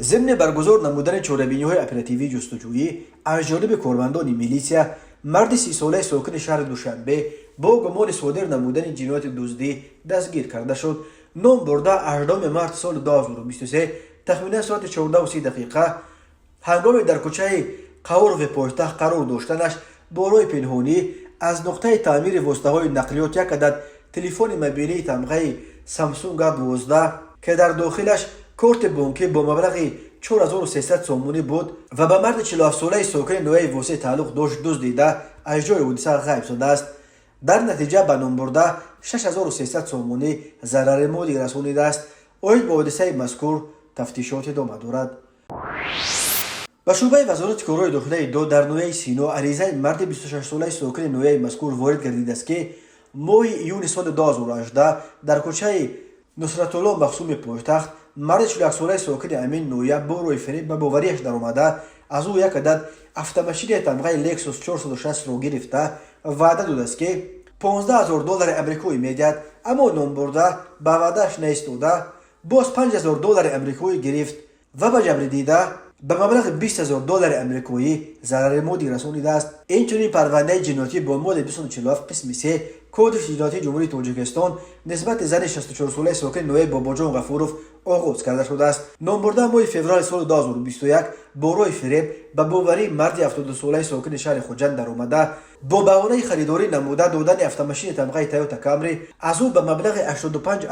Зимни баргузор намудани чорабиниҳои оперативии ҷустуҷӯӣ аз ҷониби кормандони милитсия, марди 30-солаи сокини шаҳри Душанбе бо гумони содир намудани ҷинояти дуздӣ дастгир карда шуд. Ном бурда 8 марти соли 2023, тахминан соати 14:30 дақиқа, ҳангоме дар кӯчаи Қаҳурови пойтахт қарор доштанаш, бо роҳи пинҳонӣ аз нуқтаи таъмири воситаҳои нақлиёт як адад телефони мобилии тамғаи Samsung A12, ки дар дохилаш корти бонкӣ бо маблағи 4300 сомонӣ буд ва ба марди 47-солаи сокини ноҳияи Восеъ тааллуқ дошт, дуздида, аз ҷои ҳодиса ғайб шудааст. Дар натиҷа ба номбурда 6300 сомонӣ зарари молӣ расонидааст. Оид ба ҳодисаи мазкур тафтишот идома дорад. Ба шӯъбаи Вазорати корҳои дохилаи ДО дар ноҳияи Сино аризаи марди 26-солаи сокини ноҳияи мазкур ворид гардидааст, ки моҳи июни соли 2018 дар кӯчаи Нусратулло Махсуми пойтахт марди 41-солаи сокини ҳамин ноҳия бо роҳи фиреб ба бовариаш даромада, аз ӯ як адад автомашинаи тамғаи Lexus 460-ро гирифта, ваъда додааст, ки 15 000 доллари амрикоӣ медиҳад. Аммо номбурда ба ваъдааш наистода, боз 5 000 доллари амрикоӣ гирифт ва ба ҷабрдида ба маблағи 20 000 доллари амрикоӣ зарари моддӣ расонидааст. Инчунин парвандаи ҷиноятӣ бо моддаи 247 қисми 3 Кодекси ҷиноятии Ҷумҳурии Тоҷикистон нисбати зани 64-солаи сокини ноҳияи Бобоҷон Ғафуров оғоз карда шудааст. Номбурда моҳи феврали соли 2021 бо роҳи фиреб ба боварии марди 72-солаи сокини шаҳри Хуҷанд даромада, бо баҳонаи харидорӣ намуда додани автомашини тамғаи Тойота Камри аз ӯ ба маблағи 85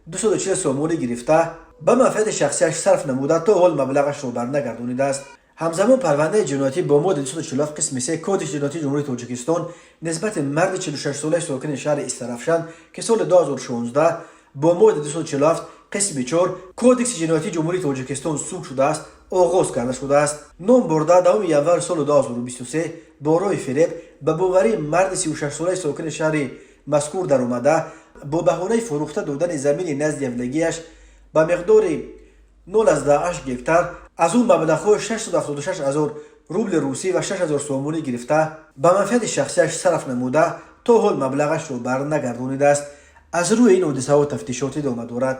240 сомонӣ гирифта, ба манфиати шахсияш сарф намуда, то ҳол маблағашро барнагардонидааст. Ҳамзамон парвандаи ҷиноятӣ бо моддаи 247 қисми 3 Кодекси ҷиноятии Ҷумҳурии Тоҷикистон нисбати марди 46-солаи сокини шаҳри Истаравшан, ки соли 2016 бо моддаи 247 қисми 4 Кодекси ҷиноятии Ҷумҳурии Тоҷикистон суд шудааст, оғоз карда шудааст. Ном бурда 10 январи соли 2023 бо роҳи фиреб ба боварии марди 36-солаи сокини шаҳри мазкур даромада, бо баҳонаи фурӯхта додани замини назди явлагиаш ба миқдори 0,8 гектар аз ӯ маблағҳои 676 ҳазор рубли русӣ ва 6 ҳазор сомонӣ гирифта, ба манфиати шахсияш сарф намуда, то ҳол маблағашро барнагардонидааст. Аз рӯи ин ҳодисаҳо тафтишот идома дорад.